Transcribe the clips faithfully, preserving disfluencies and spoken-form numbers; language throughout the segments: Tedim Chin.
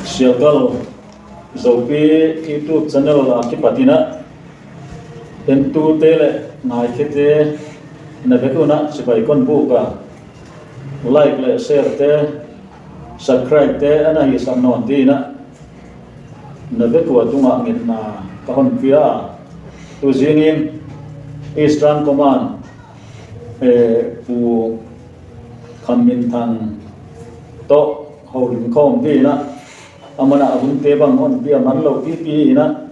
Siakal Zopi YouTube channel a kipat in ah, entute le ngaikhete na vek un ah cibai kon buk a, like le share te, subscribe te a na hihsak nawn dingin ah na vek uh a tungah ngetna ka hon pia a, tu zingin Eastern Command, eh, Pu Kham Min Thang tawh holim khawm dingin ah, a man ah a hunte bang hon pia man lo pipi in ah,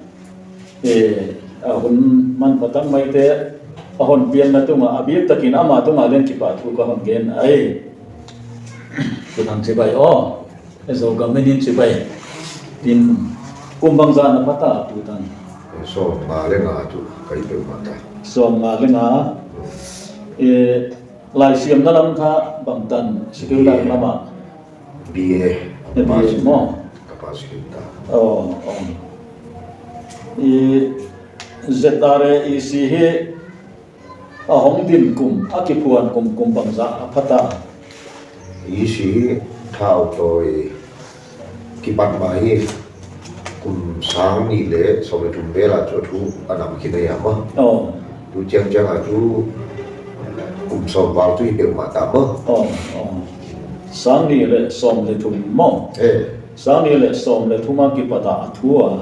eh, a hun manpha tak maite a hon pianna tungah a bik takin ama tungah leng kipahthu ka hon gen ai. Pu Thang cibai aw, Zogam min in cibai. In kum bangzah na pha ta, Pu Thang? Sawm nga le nga tu ka hi peuhmah ta. Sawm nga le nga. Eh, laisiamna lam kha bangtan, secular lam ah? B A. B A maw? Ka pass khin ta. Oh, oh. I Z R A E C hi a hong din kum, a kiphuan kum, kum bangzah a pha ta? E C hi thau tawi kipat mah hi, kum sang nih le sawm le thum vel ah cu a thu a nam khin a hi a maw. Oh. Tu ciangciang ah cu kum sawm val tu hi peuhmah ta maw. Oh, oh. Sang nih le sawm le thum maw. Eh. Sang nih le sawm le thum a kipat ah a thu a,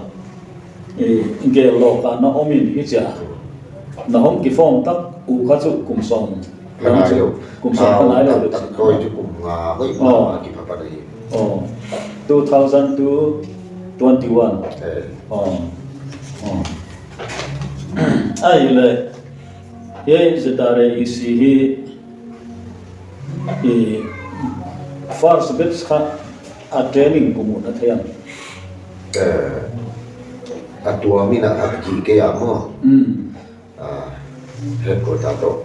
eh, gel lawk a na om in hi cia. Na hong kifawm tak uh kha cu kum sawm. Pha nai lo. Kum sawm pha nai lo. Thau tak tak tawi cu kum nga hoih mah a kipha pan a hi. Oh. Two thousand to twenty-one. Eh. Oh. Oh. Ahih leh, hi Z R A E C hi, i first batch kha a training kum uh na thei ang? Eh, a tuam in a, a kih kei a maw. Mm. Ah, headquarter tawh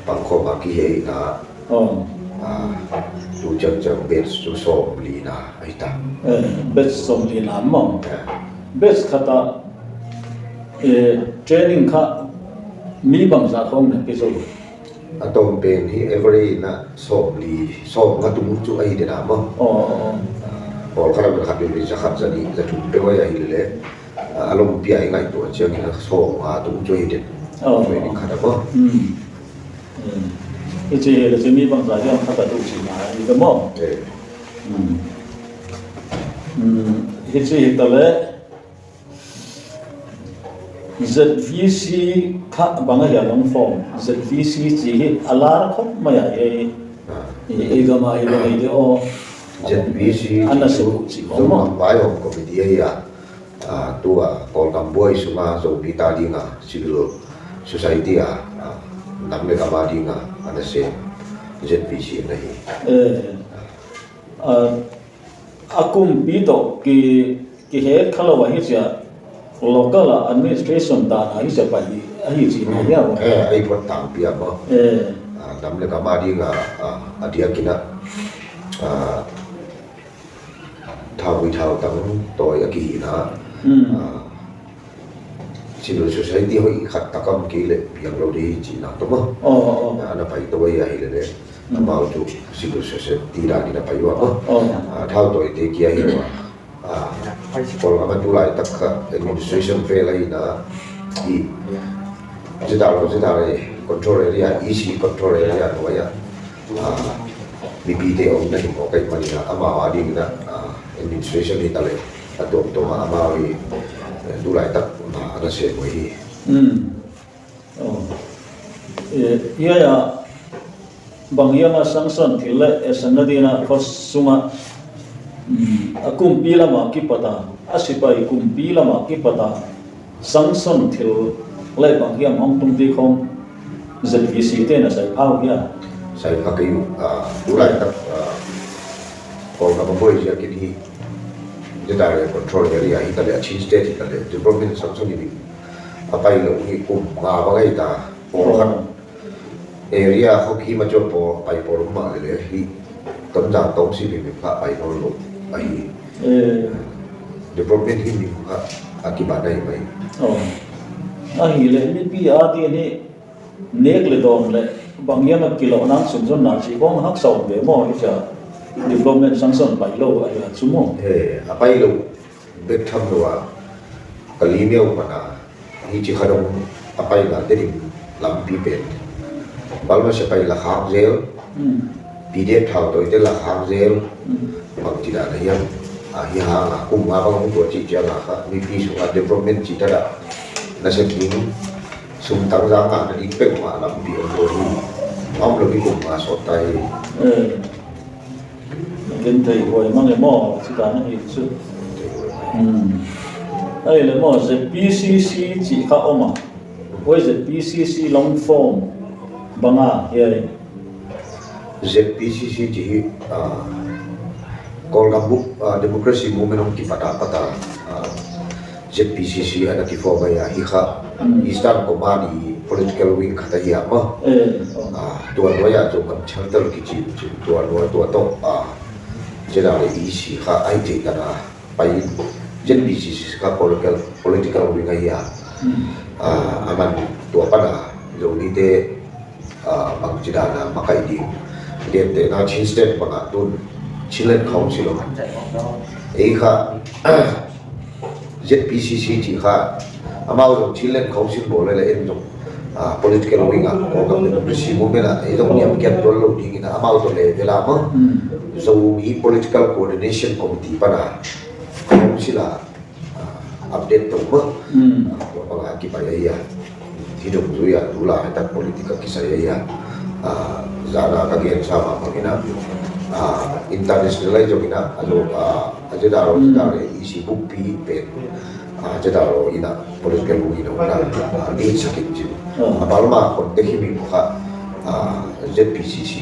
pangkhawm a kihei na. Oh. Ah, tu ciangciang batch cu sawmli na a hi ta. Eh, batch sawmli na maw. Eh. Batch khat ah, eh, training kha mi bangzah khawng na pia zo? A tom pen hi average in a sawmli, sawmnga tung cu a hi den a maw. Oh, oh, oh. Ah, pawlkhat a bel khat bel bel za khat za nih za thum peuh a hi leh, ah, a lompi a i ngaihtuah ciangin a sawmnga tung cu a hi den. Oh, training khat a maw. Hmm. Hmm. Hi ci hi leh ci mi bangzah hiam khat a duh cihna hi ve maw. Eh. Hmm. Hmm. Hi ci hi ta leh Z V C kha bang a hi a long form? Z V C ci hi a lar khop mai a, ei, ei, ei gam a hi lo ei de aw. Z V C a na ci hi cu ci Zomi Vai Hawm Committee a hi a, ah, tu a Kawlgam buai sung a Zomi ta ding a civil society a, ah, nam le gam a ding a a na sem Z V C a na hi. Eh. Ah, a kumpi tawh ki, kihet kha lo a hi cia, local a administration dan a hi cia pai hi, a hi ci na hi a. Eh, a hi phot tangpi a maw. Eh. Ah, nam le gam a ding a, ah, a diakin a, ah, thau gui thau tang tawi a kihihna. Hmm. Ah, civil society hoih khat tak a om kei leh piang lo ding hi cihna tawh maw. Oh, oh, oh. A na pai to a hi leh leh. Hmm. Amau cu civil society dan in a pai uh a maw. Oh. Ah, thau tawite kia hi uh a. Ah, Kawlgam a tu laitak kha administration fail a hi na hi. Zeta lo, zeta le control area, E C control area nuai ah, ah, mipite om na hi mawk ahih manin ah, amau a dingin ah, ah, administration hi ta leh a tuamtuam ah amau hi, eh, tu laitak, ah, a na sem uh hi. Hmm. Oh. Eh, ya, ya. Bang hiam a sanction thil le, eh, sanna dingin ah khuasung ah, um, a kumpi lam a kipat a, a sipai kumpi lam a kipat a sanction thil le bang hiam hong tung ding khawng Z V C te na sai pha uh hiam? Sai pha kei uh, ah, tu laitak, ah, Kawlgam a buai ziakin hi, zeta le control area hi ta leh, a Chin State hi ta leh, development sanction hi a pai lo hi kum nga bang a hi ta, pawlkhat. Oh. Area khawk hi ma cu a pawl, pai pawl um mah leh leh hi, Tonzang tawng si pin pha pai nawn lo a hi. Eh. Development hi mi kha a kibat na hi mai. Oh. A hi leh mipi a dingin hi nek le dawn le Bang hiam a kilawh nang sunzonna cih kong haksa om ve maw, hi cia development sanction pai lo a hia cu maw? He, a pai lo bek tham lo a, ka limeu pana hi ci kha dong a paina te ding lampi pen. Balmase pai la khak zel, Hmm. P D F thau tawite la khak zel, Hmm. Bang ci dan a hiam, a hi hang a kum nga bang hong tua cih ciang a kha mipi sungah development cih tada na se ding sum tangza ngah na ding peuhmah lampi om lo hi. A om lo hi kum nga sawt ta hi. Eh. Ken thei huai mang e maw, ci dan a hi cu. Hmm. Ai le maw, Z P C C cih kha om a. Huai Z P C C long form bang a hiai. Z P C C cih hi, ah, Kawlgam bu-, ah, Democracy Movement hong kipat a pat a, ah, Z P C C a na kiform a hi a, hi kha, Mm. Eastern Command i political wing khat a hi a maw. Eh, oh. Ah, tua nuai ah Zogam Charter kici, tua nuai tua tawh, ah, Z R A E C kha a hi thei dan a pai in, Z P C C kha political, political wing a hi a. Mm. Ah, a man tua pan a Zomite, ah, bang ci dan a makaih ding. Gentehna Chin State bang a tun Chinland Council om. Ei kha, Z P C C cih kha, amau zong Chinland Council bawl le en zong, ah, political wing ah, Kawlgam Democracy Movement ah, ei zong niam kiat tuan lo dingin ah, amau tawh level ah maw. Mm. Zomi Political Coordination Committee pan a, Council ah, ah, update to maw. Mm. Ah, tua bang a kipai a hi a. Hi dong zui a, tu lai tak politik a kisai a hi a. Ah, zan a ka gen sa mah bangin ah, ah, international a hi zongin ah, a lo, ah, a Z R O, Mm. Z R A E C bukpi pen, ah, Z R O in ah political wing in ah, ah, lead sak in cin. Oh. A Burma context hi mi kha, ah, Z P C C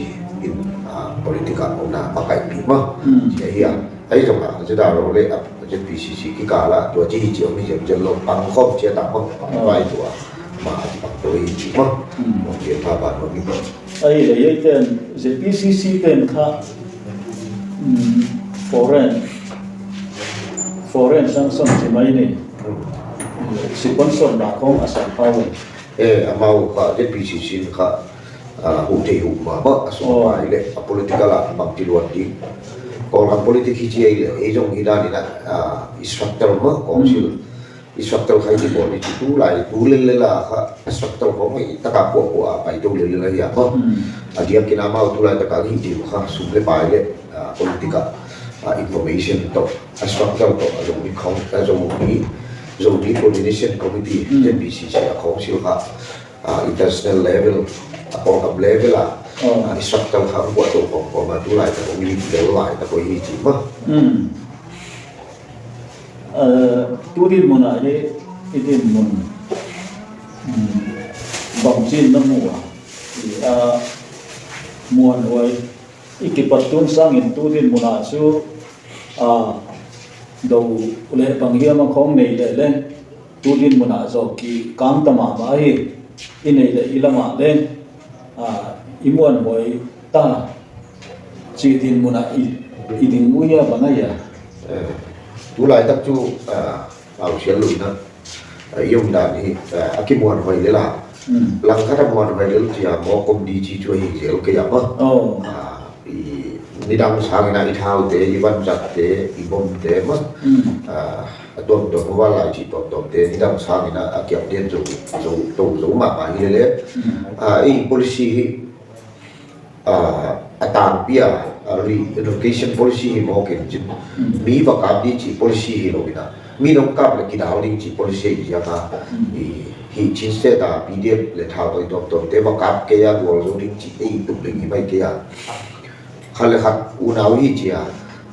in, ah, politik a om na makaihpih maw. Mm. Ci a hi a. Ahi zong ah, Z R O le, ah, Z P C C kikal ah tua ci hi ci om hi ziau zel lo, pang khawm ciat ah maw, pang vai tua, ma a ci pang tua hi ci maw. Mm. Maw, pian pha ban maw, mi maw. Ahi le, ei ten, Z P C C ten kha, mm, foreign, foreign sanction ci mai ni. Mm. Sponsor na khong a sang pau. Eh, amau kha Z P C C kha, ah, huh thei huh mah mah, a sung Oh. pai le, a political ah bang ci luat ding. Kawlgam politik hi ci ei le, ei zong hi dan in ah, ah, structure mah, council. Mm. Structure khai ti bawl ni ci tu lai, tu lel lel a kha, structure khong ei taka kuah kuah a pai to lel lel a hi a mah. Mm. A diakin amau tu lai taka hi ti kha, sum le pai le, ah, politik ah, ah, information tawh, a structure tawh, a Zomi khong, a Zomi, Zomi Coordination Committee, Mm. Z P C C a council kha, ah, international level, a Kawlgam level ah, Oh. ah, structure kha kuah to kong kong a tu lai tak ong lim lel lai tak oi hi ci mah. Mm. Eh, tu din mun ah hi, i din mun, mm, bang cin na mu a, i, ah, muanhuai, i kipat tun sangin tu din mun ah cu, ah, do le bang hiam a khong nei le leng, tu din mun ah zawh kikang ta mahmah hi, i nei le i lamah leng, ah, i muanhuai ta, ci din mun ah i, i ding uh hia bang a hia? Eh, tu laitak cu, ah, au sial lo in ah, ah, i om dan hi, ah, a kimuanhuai lel a. Mm. Langkhat a muanhuai lel cia maw, kom di ci cu a hi zel kei a maw. Oh. Ah, i nidang sangin ah i thaute, i vanzatte, i bomte maw. Mm. Ah, a tuamtuam mobile lai cih tuamtuamte nidang sangin ah a kiap den zo, zo, to zo mahmah hi lele. Mm. Ah, ei policy hi, ah, a tangpi a, ah, re-education policy hi mawk in cin. Mm. Mi va kap ding cih policy hi lo in ah, mi nong kap le kidal ding cih policy hi ciang a, Mm. i, hi Chin State a P D F le thau toi tuamtuamte va kap kei a, gual zo ding cih ei tuk ding hi mai kei a. Khat le khat unau hi cia,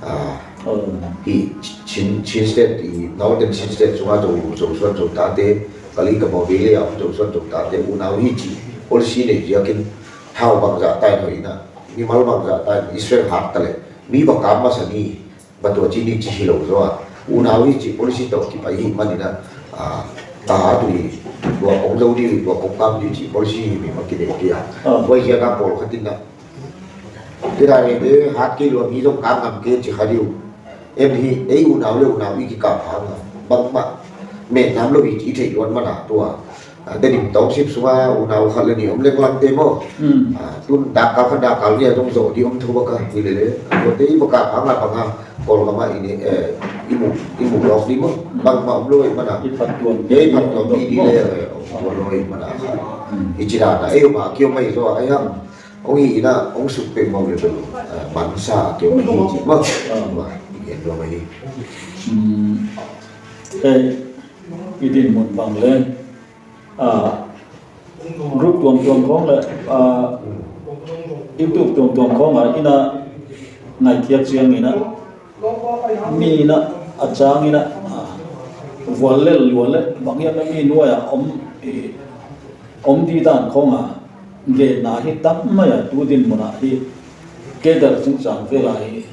ah, Oh. hi Chin, Chin State, i Northern Chin State sungah Zo, Zosuan Zotate, Kali Kamawbe le a om Zosuan Zotate, unau hi ci policy nei ziakin thau bangzah tai no in ah, mimal bangzah tai Israel hak ta le, mi va kam masa ni, va tua ci ni ci hi lo zaw a. Unau hi ci policy tawh kipai hi manin ah, ah, ka hat uh hi, tua kong zo ding uh, tua kong kam ding ci policy hi mi ma kinei kei a. Ah. Tua hi ziak a pawlkhat in ah, Kei dan hi te hat kei lua mi zong kang ngam kei ci kha ding uh. En hi, ei unau le unau i kikap hang a, bangmah metnam lo i ci thei luat man a tua. A, Tedim township sunga unau khat le nih om lenglang te maw. Hmm. A, tun dakkal khat dakkal nih a zong zawh ding om thu baka hi lele. A, tuate i baka a ngah banga Kawlgam ah i ne, eh, i mu, i mu lawk ding maw. Bangmah om lo i mana. I phattuam, eh, i phattuam ding le, eh, om lo i mana. Hmm. I ci dan a ei om a kiom ahi zaw a, ei hang. Hong hi ina, hong suk peuhmah le bel, eh, mansa kiom ahi ci maw. Ah. Maw, i gen lo ahi. Hmm. Eh, i dinmun bang le, ah, group tuamtuam khawng le, ah, YouTube tuamtuam khawng ah ina ngaihkhiat ciang ina, mi ina a cang ina, ah, vual lel lua le bang hiam na mi nuai a om, eh, om di dan khawng a genna hi tam mai a, tu dinmun ah hi cadre cingcang vel a hi,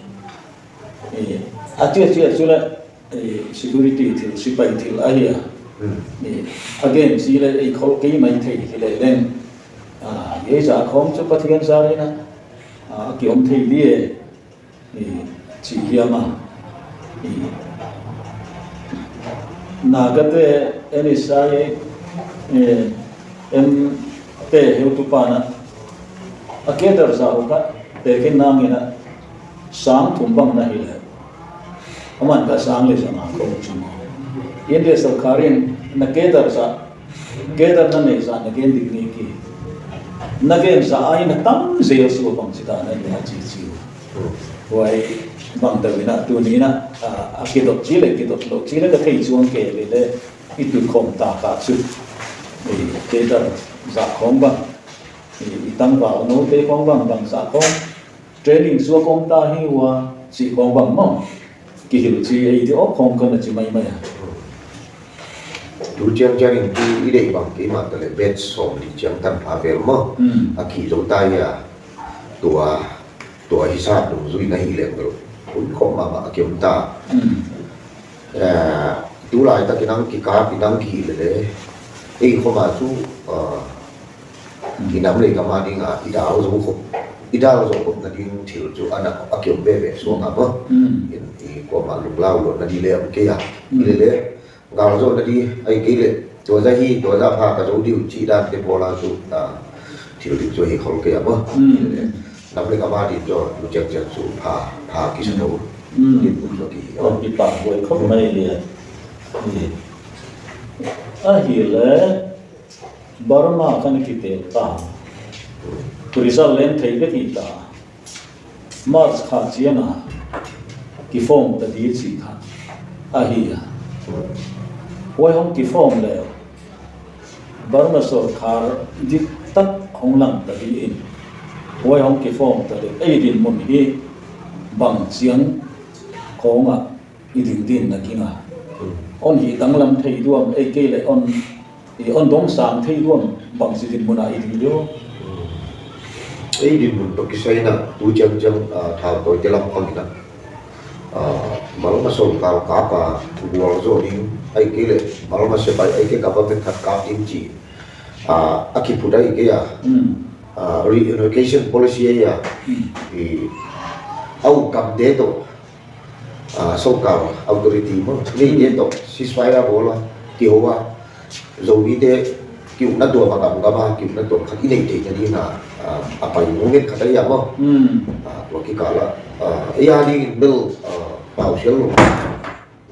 eh, a ciacia cu le, eh, security thil, sipai thil ahi a. Hmm. Eh, a gen si le ei khol kei mai thei hi le leng. Ah, ei za khawng cu Pathian za le na, ah, a kiom thei li e. Eh, ci hiam a. Eh, Nagate N S I, eh, M te heutu pana a cadre za uh kha pekin nangin a sang thum bang na hi le. Aman ka sang le zanga ko cuma. India sorkar in na cadre za, cadre na nei za na gen ding ni ki. Na gen za ai na tam zel su bang ci ta na ni a ci ci. Huai bang ta wina tu ni na, ah, a kidot ci le kidot lo ci le ka thei cuang ke le le i tu khom ta ka cu. I cadre za khom bang. I, i tangval no te khom bang bang za khom. Training suak om ta hi ua, ci khawng bang maw. Kihil ci ei ti awk khawng kan a ci maimai a. Tu ciangciang in tu i deih bang kei mah ta le bet sawm li ciang tan pha vel maw. Hmm. A khi zo ta hi a. Tua, tua hi sa dungzui na hi leng lo. Hun khawm mahmah a kiom ta. Hmm. Eh, tu laitak in ang kikap in ang kihil le. Ei khawm a cu, ah, i nam le i gam a ding a i dal zo khop, i dal zo khop na ding thil cu a na a kiom veve suang a maw. Mm. In i kuamah lunglau lo na di le om kei a. Mm. Le le gal zo na di ai kei le tua za hi tua za pha ka zo diu ci dan te pawl a cu, ah, thil ding cu hi khol kei a maw. Mm. Le le nam le gam a ding cu lu ciang ciang cu pha, pha ki sa lo. Mm. Din buk lo ki hi. Tua ki pah buai khop mai le. Hi. A hi le Burma kan kitel ta. Result leng thei bek hi ta. March kha cianga kiform ta di ci kha ahi a. Huai hong kiform le Burma sorkar diktak hong lang ta di in. Huai hong kiform ta di ei dinmun hi bang ciang khawngah i ding din na kinga. Hmm. On hi danglam thei duam, ei kei le on, i on dong sang thei duam, bang si dinmun a i ding dio. Hmm. Ei dinmun tawh kisai na, tu ciang ciang, ah, thau tawi te lam pang ina. Ah, malma sorkar kap a, gual zo ding, ei kei le, malma sepai, ei kei government khat kap ding ci. Ah, a kiphut ei kei a. Hmm. Ah, relocation policy ei a. Hmm. I, au kam te tawh. Ah, sorkar authority maw, nei te tawh ceasefire bawl a, kiho a, Zomite kiukna tuam a gamgam a, kiukna tuam khat i neih theihna ding a, ah, a pai moment khat ahi a maw. Hmm. Ah, tua kikal ah, ah, ei a dingin bel, ah, pausial lo.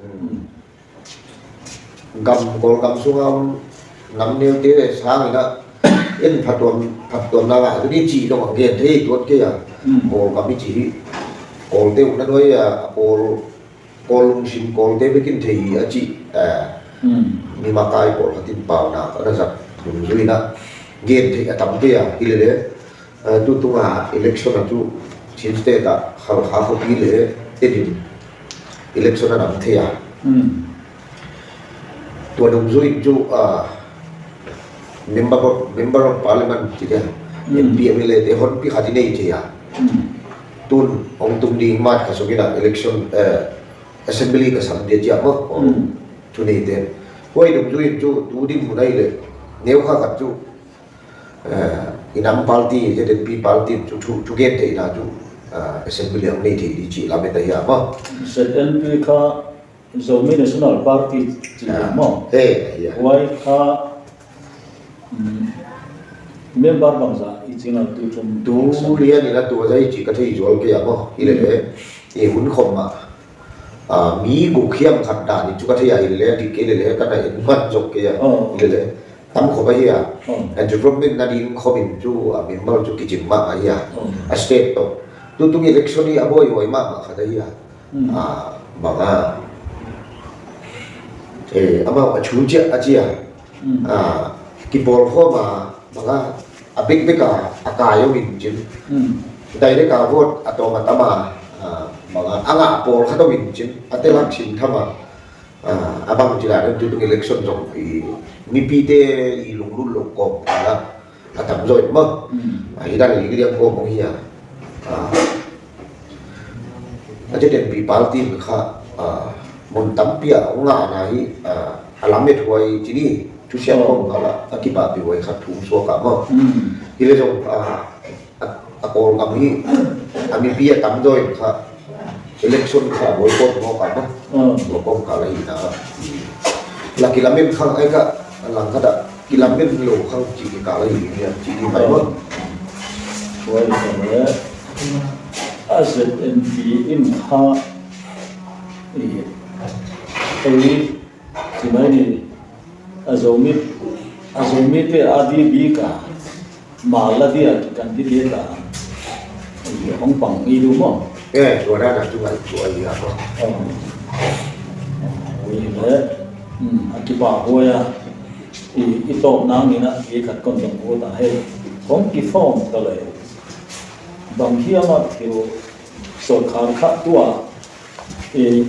Hmm. Gam, Kawlgam sunga om nam neute sangin ah, en phattuam, phattuamna ngah tuni cih dong a gen thei tuat kei a. Mm. Kawlgam i cih hi. Kawlte ukna nuai a, Kawl, Kawl lungsim Kawlte bekin thei hi a cih, eh, mm, mi makai pawlkhat in paunak a na zat dungzui in ah gen theih a tam kei a, hi lele. Eh, tutunga election a cu Chin State ah Halkha khuapi le Tedim election a nam thei a. Hmm. Tua dungzui in cu, ah, member of, member of parliament ci dia, hmm, M P, M L A te honpi khat i nei thei a. Hmm. Tun hong tung ding March kha sungin ah election, eh, assembly ka sam dia ciah maw. Hmm. Thu nei ten. Huai dungzui in cu tu ding mun ahi le neu kha khat cu Eh, i nam party, Z N P party cu thu, thugen theihna cu, eh, assembly ang nei thei ding cih lamet ahi a maw. Z N P kha Zomi National Party cih, ah, maw. He, ahi a. Huai kha Member bangzah i cing a tu thum. Tu lian in a tua zah i ci ka thei zual kei a maw. Hi lele, i hun khawm ah, a, mi guk hiam khat dan in cu ka thei a, hi lele, dik kei lele, ka na in man zok kei a. Oh. Hi lele, tam khawm ahi a. Oh. A development nading khawm in cu, a, member cu kicing mah ahi a. Oh. A state tawh. Tutung election hi a buaihuai mahmah khat ahi a. Mm. A, bang a, eh, amau a thu ciah a ci a. Mm. A, kipawlkhawm a, bang a, a bekbek a, a kai om in cin. Mm. Direct a vote a tawm a tam a, a, bang a, a ngah pawl khat om in cin. A telak sin tham a, a, a bang ci lai tutung election zong i mipite i lunglut lo kawm a, a tam zaw in maw. Mm. A, hi dan ling liang kawm hong hi a. A, a ci den pi party kha, a, mun tampi a hong ngahna hi, a, a lamet huai ci ni, thusiam kawm kha la, a kipahpih huai khat thu suak a maw. Mm. Hi le zong, a, a, a Kawlgam hi, a mipi a tam zaw in kha, election kha boycott mawk a maw. Mm. Boycott kha la hi na. La kilamen khang ai kha, a lang khat ah kilamen lo khang ci kikal a hi ni a ci ni mai maw. Tuai kha le, a Z N P in kha, i, ei, ci mai ni, a Zomi, a Zomite a di bik a, mal la dia kikan di bik a, i, hong pang i du maw. Eh, tua dan a tu ngai tua i a maw. Oh. Ui le, hmm, a kipahhuai a, i, i tawp nang in a, i khat kon dong ut a hei. Hong kifawm ta le. Bang hiam a thil sawt khang kha tua, i,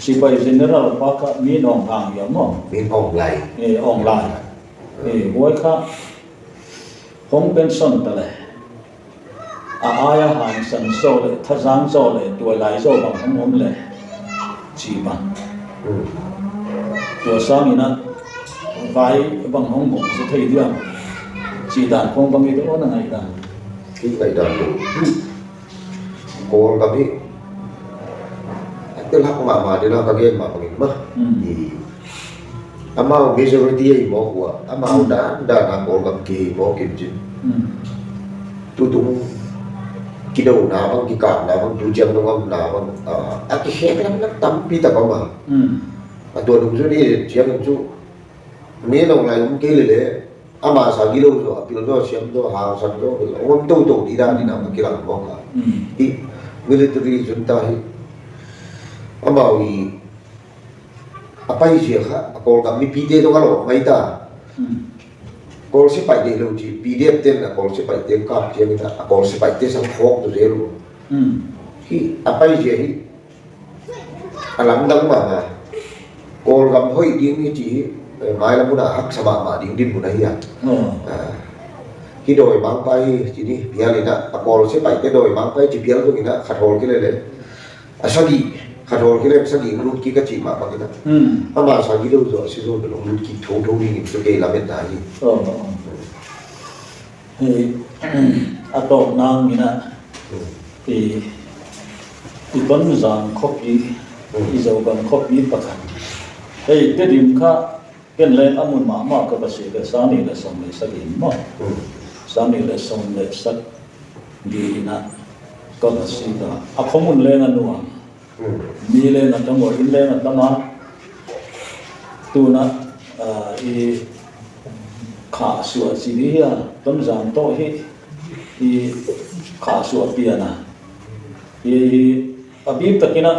Sipai General pa kha min awng hang hiam maw? Min awng lai. I, awng lai. I, huai kha hong pension ta le. A ai a hangsan zaw le, thazang zaw le, tuailai zaw bang hong om le, ci bang. Mm. Tua sangin a, vai bang hong gong sa thei diam. Ci dan khong bang i te aw na ngaih dan. Kei ngaih dan lo. Kawlgam hi. A telak mahmah ding a ka gen mah bangin mah. Mm. I Amau majority a i mawk uh a, amau dan dan a Kawlgam ki mawk in cin. Mm. Tutung kidona bang, kikapna bang, tu ciang dong omna bang, a, a kikhek lamlam tampi tak om a. Mm. A tua dungzui ni ciangin cu, mi nong lai um kei lele, ama sa gilo zaw, a pil zaw, siam zaw, hangsan zaw, hong om toto dih dan in a kilang mawk a. Mm. Hi military junta hi amau i a paizia kha, a Kawlgam mipite zong a lawh mai ta. Hmm. Kawl sipaih deih lo ci, P D F ten a Kawl sipaihte kap ciangin a Kawl sipaihte sang khawk tu zel lo. Hmm. Hi, a paizia hi, a lamdang mahmah. Kawlgam hoih ding hi ci hi, eh, mailam hun a haksa mahmah ding dinmun ahi a. Oh. Ah. Hi dawimangpa hi ci ni, pial in a, a Kawl sipaihte dawimangpa hi ci pial zongin a, khat hawl kei lele. A sagih, khat hawl kei lem sagih hong lut kik a cih mah bangin a. Hmm. Ama sagih lo zaw a si zaw bel hong lut kik thotho dingin cu kei lametna hi. Oh, oh, oh. Hei, a tawp nang in a, hmm, i, i Tonzang khuapi, hmm, i Zogam khuapi pakhat. Hei, Tedim kha, ken leng a mun mahmah ka va si ka sang nih le sawm le sagih maw. Hmm. Sang nih le sawm le sagih in a ka va si ka. A khuamun leng a nuam. Hmm. Mi leng a tam, inn leng a tam a. Tuna, ah, i khahsuah ci dih hi a, Tonzang tawh hi i khahsuah pian a. I, i a bik takin a,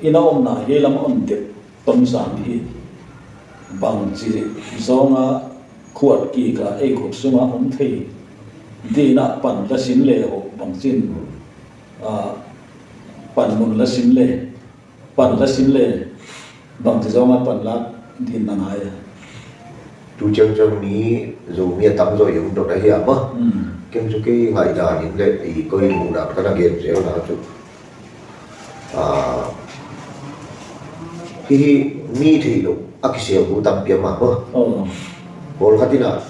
inn a omna hi lam a om deuh Tonzang hi bangci zawnga khuat kik a ei khuk sunga om thei dih in a pan la sin le ho bangcin, ah, panmun la sin le, pan la sin le bangci zawnga pan la dih in na ngai a. Tu ciangciang mi Zomi a tam zaw i hong dot ahi a maw. Hmm. Ken cu kei ngaihdan in le i koi muhdan ka na gen zel na cu. Ah, hi hi mi thei lo a kisel bu tampi a mah maw. Oh. Pawlkhat in a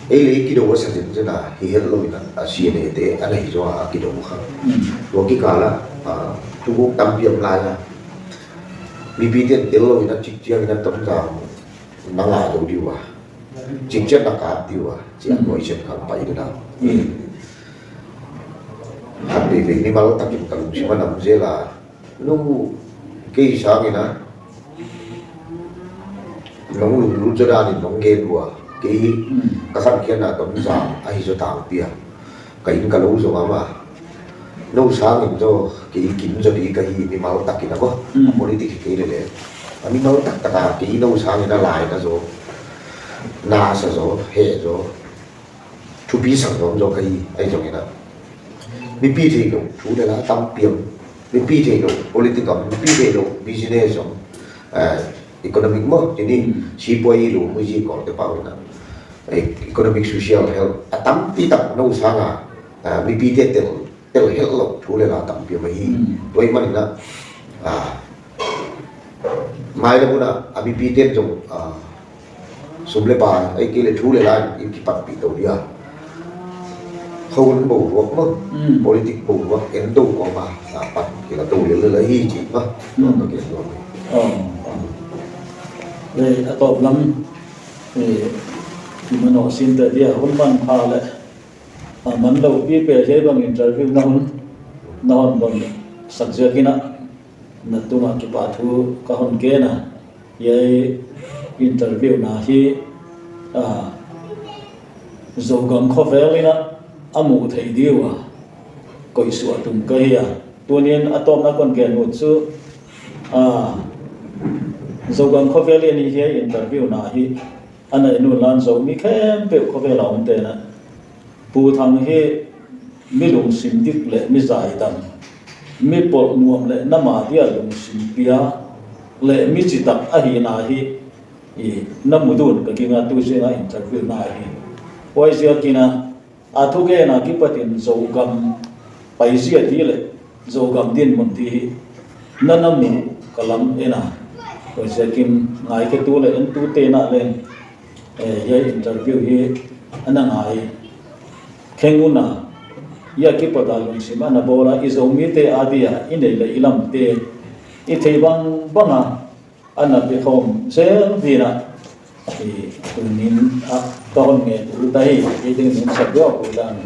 ei le ei kido a sa zenzen a hi het lo in a, a C N A te a na hi zaw a kido kha. Hmm. Tua kikal a, ah, thuguk tampi om lai a. Mipite in tel lo in a cik ciangin a Tonzang na ngah zo dih uh a. Cingciat na kap diu a, ciang nuai ciat khang pai ding a. Khat veivei mimal takin ka lungsim a nam zel a, nu kei sangin a nong lunglut zaw danin nong gen uh a, kei ka khankhiatna don zang ahi zaw tangpi a, ka inn ka lo zong a ma no sangin zaw kei kim zaw ding ka hi mimal takin a maw. A politic hi kei lele a mimal taktak a kei no sangin a laina zaw, nasa zaw, heh zaw, thupi sang nuam zaw ka hi. Ahi zongin a mipi theih loh thu le la tampi om, mipi theih loh politic om, mipi theih loh business om, economic maw, tuni sipuai lo music kawlte pau in a economic, social, health a tampi tak no sanga mipite tel tel helh loh thu le la tampi om ahi. Tua ahih manin a mai le mun a mipite zong sum le pai ahih kei le thu le la in kipatpih to ding a, khuahun boruak maw, politic boruak en to kawm a pan kila to lel lel ahi cih maw. Tua ka gen nuam hi. Le a tawp lam i manawh sinte dia hun man pha le a man lo pi pe hiai bang interview na hun na hon bang sak ziakin a na tungah kipahthu ka hon gen a, hiai interview na hi a Zogam khovel in a a muh theih diu a koihsuah tum ka hi a, tunin a tawpna kon gen uh cu a Zogam khovel in hiai interview na hi a na en uh lan Zomi khempeuh khovel a omte na Pu Thang hi mi lungsim dik le mi zaidam, mi polh nuam le na ma dia lungsim pia le mi citak ahihna hi na mu dun ka ging a tu ziang a interview na hi. Huai ziakin a a thugen a kipatin Zogam paizia ding le Zogam dinmun ding hi na na mu ka lam en a. Huai ziakin ngaikhetu le entute na leng hiai interview hi a na ngai kheng un a, hiai kipat a lungsim a na bawl a i Zomite a dia i neih le i lamte i theih bangbang a a na piakhawm zel ding a tunin a ka hon nget uh ta hi. Kei ding min sak deuh uh dan.